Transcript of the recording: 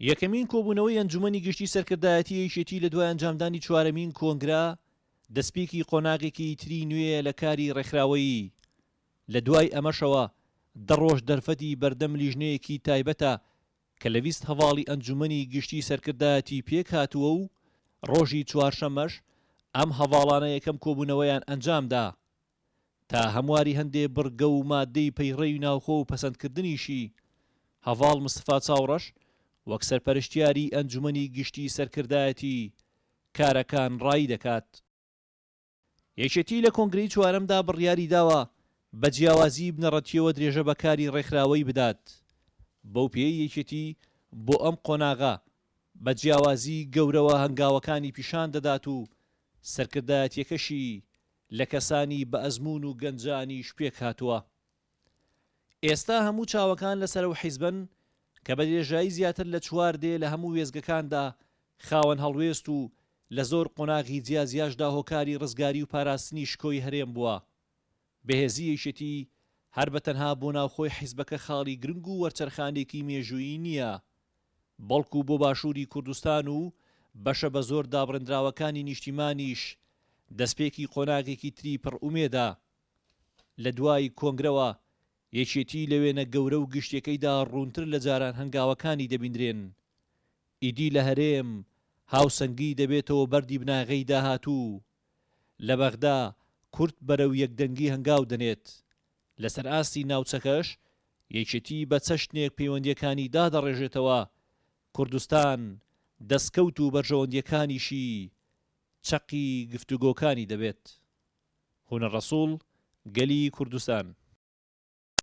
یەکەمین کۆبوونەوەی ئەنجومەنی گشتی سەرکردایەتی یەکێتی لە دوای ئەنجامدانی چوارەمین کۆنگرە، دەستپێکی قۆناغێکی تری نوێیە لە کاری ڕێکخراوەیی. لە دوای ئەمەشەوە دە ڕۆژ دەرفەتی بەردەم لیژنەیەکی تایبەتە کە لە 20 هەڤاڵی ئەنجومەنی گشتی سەرکردایەتی پێکهاتووە و ڕۆژی چوارشەممەش ئەم هەڤاڵانە یەکەم کۆبوونەوەیان ئەنجامدا تا هەمواری هەندێ بڕگە و ماددەی پەیڕەوی ناوخۆ و پەسەندکردنیشی، هەڤاڵ مستەفا چاوڕەش وەک سەرپەرشتیاری ئەنجومەنی گشتی سەرکردایەتی کارەکان ڕایی دەکات. یەکێتی لە کۆنگرەی چوارەمدا بڕیاری داوە بە جیاوازیی بنەڕەتییەوە درێژە بە کاری ڕێکخراوەیی بدات، بەو پێیەی یەکێتی بۆ ئەم قۆناغە بە جیاوازیی گەورەوە هەنگاوەکانی پیشان دەدات و سەرکردایەتییەکەشی لە کەسانی بە ئەزموون و گەنجانیش پێکهاتووە. ئێستا هەموو چاوەکان لەسەر ئەو حیزبەن کە بە درێژایی زیاتر لە چوار دەیە لە هەموو وێستگەکاندا خاوەن هەڵوێست و لە زۆر قۆناغی جیاجیاشدا هۆکاری ڕزگاری و پاراستنی شکۆی هەرێم بووە. بەهێزی یەکێتی هەر بە تەنها بۆ ناوخۆی حیزبەکە خاڵی گرنگ و وەرچەرخانێکی مێژوویی نییە، بەڵکو بۆ باشووری کوردستان و بەشە بە زۆر دابڕێندراوەکانی نیشتیمانیش دەستپێکی قۆناغێکی تری پڕ ئومێدە. لە دوای کۆنگرەوە یەکێتی لە وێنە گەورە و گشتیەکەیدا ڕوونتر لە جاران هەنگاوەکانی دەبیندرێن. ئیدی لە هەرێم هاوسەنگی دەبێتەوە بەردی بناغەی داهاتوو. لە بەغدا کورد بەرەو یەکدەنگی هەنگاو دەنێت. لەسەر ئاستی ناوچەکەش یەکێتی بە چەشنێک پەیوەندیەکانی دادەڕێژێتەوە، کوردستان دەستکەوت و بەرژەوەندیەکانیشی چەقی گفتوگۆکانی دەبێت. هونەر ڕەسوڵ، گەلی کوردستان.